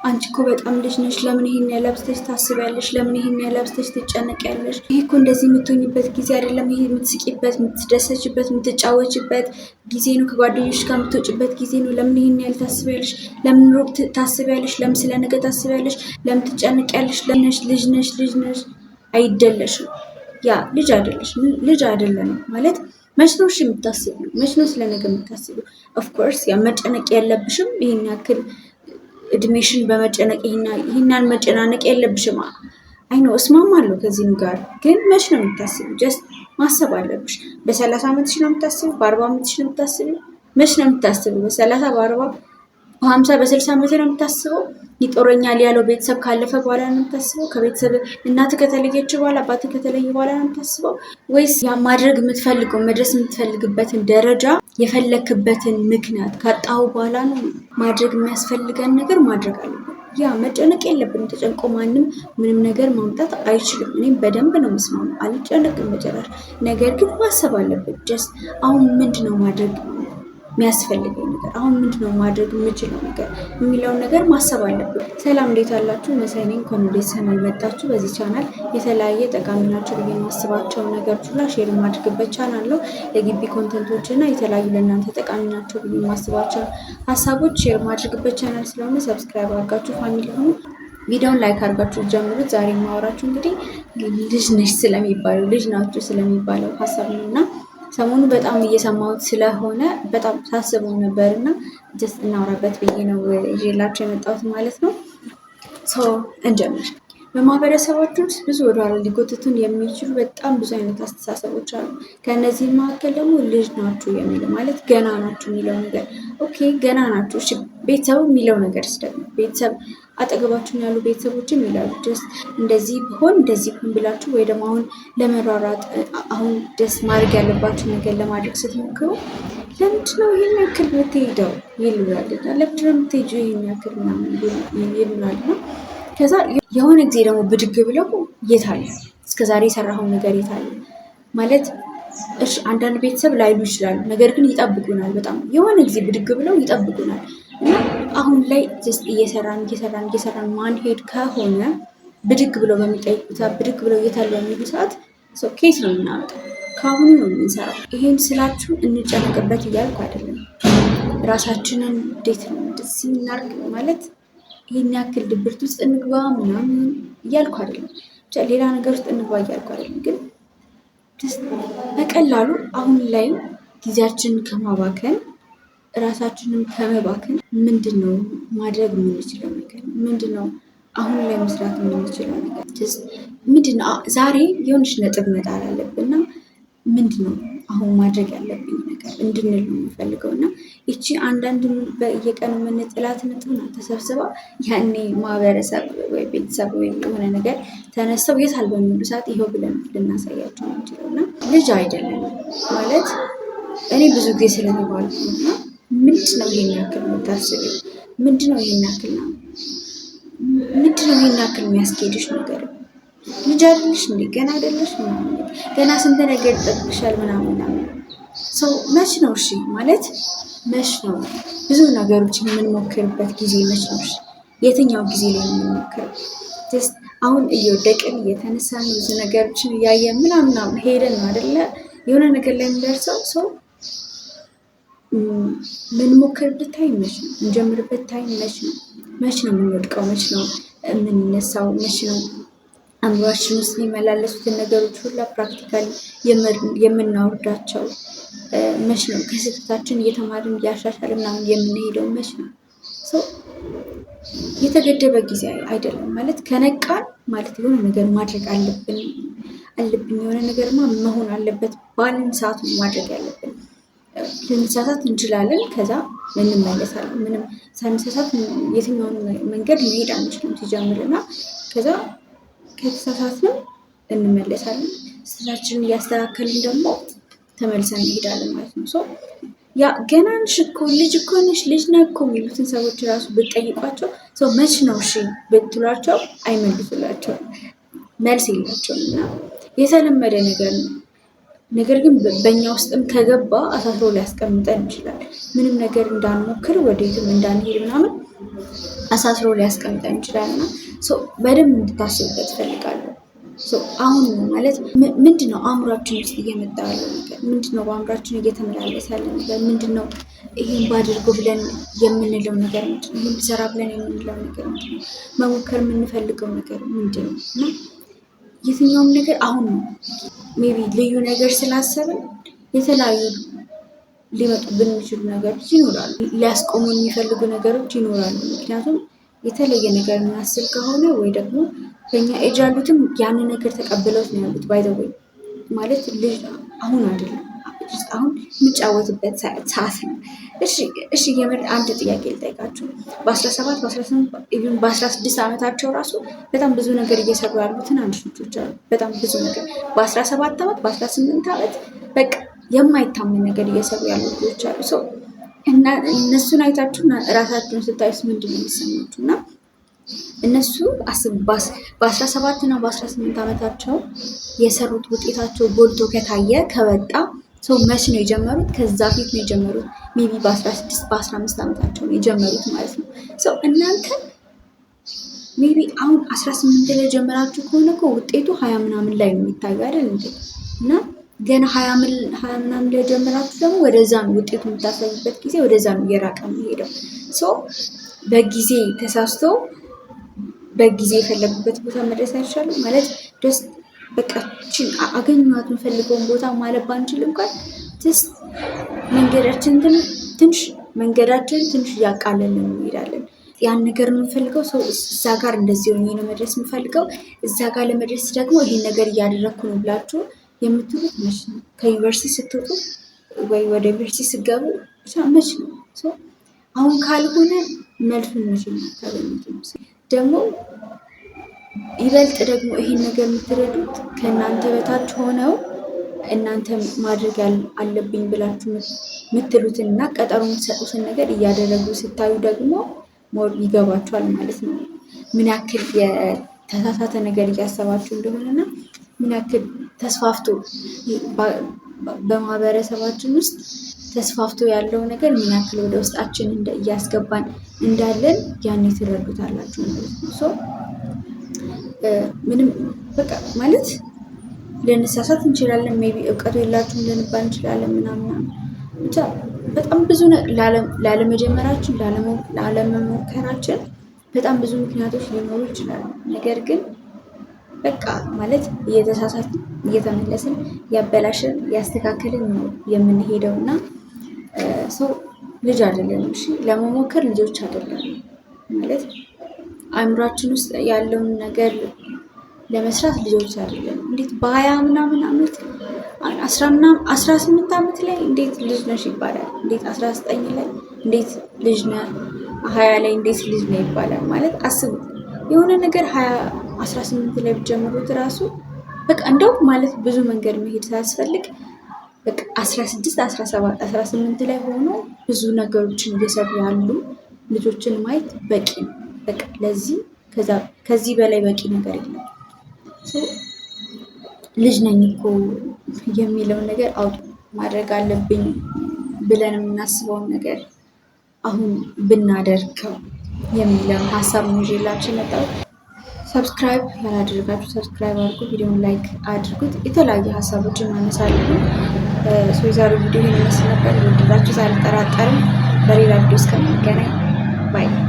አንቺ እኮ በጣም ልጅ ነሽ፣ ለምን ይሄን ያህል አብዝተሽ ታስቢያለሽ? ለምን ይሄን ያህል አብዝተሽ ትጨነቂያለሽ? ይሄ እኮ እንደዚህ የምትሆኝበት ጊዜ አይደለም። ይሄ የምትስቂበት፣ የምትደሰችበት፣ የምትጫወችበት ጊዜ ነው። ከጓደኞች ጋር የምትወጭበት ጊዜ ነው። ለምን ይሄን ያህል ታስቢያለሽ? ለምን ሩቅ ታስቢያለሽ? ለምን ስለ ነገ ታስቢያለሽ? ለምን ትጨነቂያለሽ? ልጅ ነሽ፣ ልጅ ነሽ፣ አይደለሽም። ያ ልጅ አይደለሽም፣ ልጅ አይደለንም ማለት መች ነው እሺ የምታስቢው? መች ነው ስለ ነገ የምታስቢው? Of course ያ መጨነቅ ያለብሽም ይሄን ያክል እድሜሽን በመጨነቅ ይሄን ያህል መጨናነቅ የለብሽም። I know፣ እስማማለሁ ከዚህም ጋር። ግን መች ነው የምታስቢው? Just ማሰብ አለብሽ። በ30 ዓመትሽ ነው የምታስቢው? በ40 ዓመትሽ ነው የምታስቢው? መች ነው የምታስቢው? በ30፣ በ40፣ በ50፣ በ60 ዓመት ነው የምታስበው? ይጦረኛል ያለው ቤተሰብ ካለፈ በኋላ ነው የምታስበው? ከቤተሰብ እናት ከተለየች በኋላ፣ አባት ከተለየ በኋላ ነው የምታስበው? ወይስ ያ ማድረግ የምትፈልገው፣ መድረስ የምትፈልግበትን ደረጃ የፈለክበትን ምክንያት ካጣሁ በኋላ ነው? ማድረግ የሚያስፈልገን ነገር ማድረግ አለብን። ያ መጨነቅ የለብንም። ተጨንቆ ማንም ምንም ነገር ማምጣት አይችልም። እኔም በደንብ ነው የምስማማው። አልጨነቅም በጭራሽ። ነገር ግን ማሰብ አለብን። Just አሁን ምንድነው ማድረግ የሚያስፈልገኝ ነገር፣ አሁን ምንድነው ማድረግ የምችለው ነገር የሚለውን ነገር ማሰብ አለብን። ሰላም፣ እንዴት አላችሁ? መሳይ ነኝ። እንኳን ወደ ቻናል መጣችሁ። በዚህ ቻናል የተለያየ ጠቃሚ ናቸው ብዬ የማስባቸው ነገሮች ሁላ share የማድርግበት ቻናል ነው። የግቢ content ኦች እና የተለያዩ ለእናንተ ጠቃሚ ናቸው ብዬ የማስባቸው ሀሳቦች share የማድርግበት ቻናል ስለሆነ subscribe አድርጋችሁ family ሁኑ። ቪዲዮን like አድርጋችሁ ጀምሩት። ዛሬ የማወራችሁ እንግዲህ ልጅ ነሽ ስለሚባለው፣ ልጅ ናችሁ ስለሚባለው ሀሳብ ነው እና ሰሞኑ በጣም እየሰማሁት ስለሆነ በጣም ሳስበው ነበር እና just እናውራበት ብዬ ነው ይዤላችሁ የመጣሁት ማለት ነው። So እንጀምር። በማህበረሰባችን ውስጥ ብዙ ወደኋላ ሊጎትቱን የሚችሉ በጣም ብዙ አይነት አስተሳሰቦች አሉ። ከእነዚህ መካከል ደግሞ ልጅ ናችሁ የሚለው፣ ማለት ገና ናችሁ የሚለው ነገር። Okay፣ ገና ናችሁ። እሺ፣ ቤተሰቡ የሚለው ነገር ደግሞ፣ ቤተሰብ፣ አጠገባችን ያሉ ቤተሰቦችም ይላሉ። Just እንደዚህ ብሆን፣ እንደዚህ ብሆን ብላችሁ ወይ ደግሞ አሁን ለመሯሯጥ፣ አሁን just ማድረግ ያለባችሁ ነገር ለማድረግ ስትሞክሩ ለምንድነው ይህን ያክል የምትሄደው ይሉናል። ለምንድነው የምትሄጂው ይህን ያክል ምናምን ይሉናል። እና ከዛ የሆነ ጊዜ ደግሞ ብድግ ብለው የት አለ እስከዛሬ የሰራኸውን ነገር፣ የት አለ ማለት እሺ፣ አንዳንድ ቤተሰብ ላይሉ ይችላሉ። ነገር ግን ይጠብቁናል። በጣም የሆነ ጊዜ ብድግ ብለው ይጠብቁናል። እና አሁን ላይ just እየሰራን እየሰራን እየሰራን ማንሄድ ከሆነ ብድግ ብለው በሚጠይቁት ሰዓት፣ ብድግ ብለው የታለ በሚሉ ሰዓት so ከየት ነው የምናመጣው? ከአሁኑ ነው የምንሰራው። ይሄን ስላችሁ እንጨነቅበት እያልኩ አይደለም። ራሳችንን እንዴት ነው እንደዚህ እናድርግ ማለት ይሄን ያክል ድብርት ውስጥ እንግባ ምናምን እያልኩ አይደለም። ብቻ ሌላ ነገር ውስጥ እንግባ እያልኩ አይደለም። ግን በቀላሉ አሁን ላይ ጊዜያችንን ከማባከን፣ ራሳችንን ከመባከን ምንድን ነው ማድረግ የምንችለው ነገር? ምንድን ነው አሁን ላይ መስራት የምንችለው ነገር? ምንድን ነው ዛሬ የሆነች ነጥብ መጣል አለብን እና ምንድን ነው አሁን ማድረግ ያለብኝ ነገር እንድንል ነው የምፈልገው። እና ይቺ አንዳንድ በየቀኑ የምንጥላት ነጥብ ናት ተሰብስባ ያኔ ማህበረሰብ ወይ ቤተሰብ ወይም የሆነ ነገር ተነስተው የት አለ በሚሉ ሰዓት ይኸው ብለን ልናሳያቸው የምንችለው። እና ልጅ አይደለም ማለት እኔ ብዙ ጊዜ ስለተባልኩ እና ምንድን ነው ይሄን ያክል የምታስቢው? ምንድን ነው ይሄን ያክል ነው? ምንድን ነው ይሄን ያክል የሚያስኬድሽ ነገር? ልጅ አይደለሽ እንዴ? ገና አይደለሽ ምናምን፣ ገና ስንት ነገር ይጠብቅሻል ምናምን ምናምን። So መች ነው እሺ ማለት መች ነው ብዙ ነገሮችን የምንሞክርበት ጊዜ መች ነው? እሺ፣ የትኛው ጊዜ ላይ የምንሞክረው? Just አሁን እየወደቅን እየተነሳን ብዙ ነገሮችን እያየን ምናምን ምናምን ሄደን ነው አይደለ የሆነ ነገር ላይ የምንደርሰው? So የምንሞክርበት time መች ነው? የምንጀምርበት time መች ነው? መች ነው የምንወድቀው? መች ነው የምንነሳው? መች ነው አእምሯችን ውስጥ የሚመላለሱትን ነገሮች ሁላ practically የምናወርዳቸው? መች ነው ከስህተታችን እየተማርን እያሻሻልን ምናምን የምንሄደው መች ነው? So የተገደበ ጊዜ አይደለም። ማለት ከነቃን ማለት የሆነ ነገር ማድረግ አለብን፣ የሆነ ነገርማ መሆን አለበት ባልን ሰዓት ነው ማድረግ ያለብን። ልንሳሳት እንችላለን፣ ከዛ እንመለሳለን። ምንም ሳንሳሳት የትኛውን መንገድ መሄድ አንችልም ሲጀምር። እና ከዛ ከተሳሳትንም እንመለሳለን። ስህተታችንን እያስተካከልን ደግሞ ተመልሰን እንሄዳለን ማለት ነው። So ያ ገና ነሽ እኮ፣ ልጅ እኮ ነሽ፣ ልጅ ነህ እኮ የሚሉትን ሰዎች ራሱ ብትጠይቋቸው፣ so መች ነው እሺ ብትሏቸው አይመልሱላቸውም፣ መልስ የላቸውም። እና የተለመደ ነገር ነው። ነገር ግን በእኛ ውስጥም ከገባ አሳስሮ ሊያስቀምጠን ይችላል። ምንም ነገር እንዳንሞክር፣ ወዴትም እንዳንሄድ ምናምን አሳስሮ ሊያስቀምጠን ይችላል። እና በደንብ እንድታስቡበት እፈልጋለሁ። አሁን ማለት ምንድን ነው አእምሯችን ውስጥ እየመጣ ያለው ነገር ምንድን ነው? በአእምሯችን እየተመላለሰ ያለ ነገር ምንድን ነው? ይህን ባድርጎ ብለን የምንለው ነገር ምንድን ነው? ይህን ብሰራ ብለን የምንለው ነገር ምንድን ነው? መሞከር የምንፈልገው ነገር ምንድን ነው? እና የትኛውም ነገር አሁን ነው። Maybe ልዩ ነገር ስላሰብን የተለያዩ ሊመጡብን የሚችሉ ነገሮች ይኖራሉ። ሊያስቆሙን የሚፈልጉ ነገሮች ይኖራሉ። ምክንያቱም የተለየ ነገር የምናስብ ከሆነ ወይ ደግሞ በእኛ ኤጅ ያሉትም ያንን ነገር ተቀብለውት ነው ያሉት። By the way ማለት ልጅ አሁን አይደለም፣ አሁን የምጫወትበት ሰዓት ነው። እሺ የምር አንድ ጥያቄ ልጠይቃችሁ። በ17፣ በ18፣ even በ16 ዓመታቸው ራሱ በጣም ብዙ ነገር እየሰሩ ያሉ ትናንሽ ልጆች አሉ። በጣም ብዙ ነገር በ17 ዓመት፣ በ18 ዓመት በቃ የማይታመን ነገር እየሰሩ ያሉ ልጆች አሉ። So እና እነሱን አይታችሁ እራሳችሁን ስታዩስ ምንድን ነው የሚሰማችሁ? እና እነሱ በ17 እና በ18 ዓመታቸው የሰሩት ውጤታቸው ጎልቶ ከታየ፣ ከወጣ፣ so መች ነው የጀመሩት? ከዛ ፊት ነው የጀመሩት። Maybe በ16፣ በ15 ዓመታቸው ነው የጀመሩት ማለት ነው። So እናንተ maybe አሁን 18 ላይ ጀመራችሁ ከሆነ እኮ ውጤቱ 20 ምናምን ላይ ነው የሚታየው አይደል እንዴ? እና ገና 20 ምናምን ላይ ጀምራችሁ ደግሞ ወደዛ ነው ውጤቱ የምታሳዩበት ጊዜ ወደዛ ነው እየራቀ የሚሄደው። So በጊዜ ተሳስቶ በጊዜ የፈለጉበት ቦታ መድረስ አይቻልም ማለት just በቃ አገኘኋት የምፈልገውን ቦታ ማለት ባንችል እንኳን just መንገዳችን ትንሽ እያቃለልን እንሄዳለን። ያን ነገር የምንፈልገው ሰው እዛ ጋር እንደዚህ ሆኜ ነው መድረስ የምፈልገው፣ እዛ ጋር ለመድረስ ደግሞ ይሄን ነገር እያደረግኩ ነው ብላችሁ የምትሉት መች ነው? ከዩኒቨርሲቲ ስትወጡ ወይ ወደ ዩኒቨርሲቲ ስትገቡ ብቻ መች ነው? አሁን ካልሆነ መልሱን መቼ ነው የምታገኙት? ደግሞ ይበልጥ ደግሞ ይሄን ነገር የምትረዱት ከእናንተ በታች ሆነው እናንተ ማድረግ አለብኝ ብላችሁ የምትሉትን እና ቀጠሮ የምትሰጡትን ነገር እያደረጉ ስታዩ ደግሞ more ይገባችኋል ማለት ነው። ምን ያክል የተሳሳተ ነገር እያሰባችሁ እንደሆነና ምን ያክል ተስፋፍቶ በማህበረሰባችን ውስጥ ተስፋፍቶ ያለው ነገር ምን ያክል ወደ ውስጣችን እያስገባን እንዳለን ያኔ ትረዱታላችሁ ማለት ነው። So ምንም በቃ ማለት ልንሳሳት እንችላለን። Maybe እውቀቱ የላችሁም ልንባል እንችላለን ምናምን፣ ብቻ በጣም ብዙ ላለመጀመራችን፣ ላለመሞከራችን በጣም ብዙ ምክንያቶች ሊኖሩ ይችላሉ። ነገር ግን በቃ ማለት እየተሳሳትን፣ እየተመለስን፣ እያበላሽን፣ እያስተካከልን ነው የምንሄደው። እና so ልጅ አይደለንም። እሺ፣ ለመሞከር ልጆች አይደለንም። ማለት አእምሯችን ውስጥ ያለውን ነገር ለመስራት ልጆች አይደለንም። እንዴት በ20 ምናምን ዓመት፣ 10 ምናምን፣ 18 ዓመት ላይ እንዴት ልጅ ነሽ ይባላል? እንዴት 19 ላይ እንዴት ልጅ ነህ፣ 20 ላይ እንዴት ልጅ ነህ ይባላል? ማለት አስቡት፣ የሆነ ነገር 20፣ 18 ላይ ብትጀምሩት ራሱ በቃ እንደው ማለት ብዙ መንገድ መሄድ ሳያስፈልግ በቃ 16፣ 17፣ 18 ላይ ሆኖ ብዙ ነገሮችን እየሰሩ ያሉ ልጆችን ማየት በቂ ነው። በቃ ለዚህ ከዚህ በላይ በቂ ነገር የለም። ልጅ ነኝ እኮ የሚለውን ነገር አውጡ። ማድረግ አለብኝ ብለን የምናስበውን ነገር አሁን ብናደርገው የሚለውን ሀሳብ ነው ይዤላችሁ የመጣሁት። Subscribe ያላደረጋችሁ subscribe አድርጉ፣ ቪዲዮን like አድርጉት። የተለያዩ ሀሳቦችን እናነሳለን። የዛሬው ቪዲዮ ይህን ይመስል ነበር። ወደዳችሁት አልጠራጠርም። በሌላ ቪዲዮ እስከምንገናኝ bye።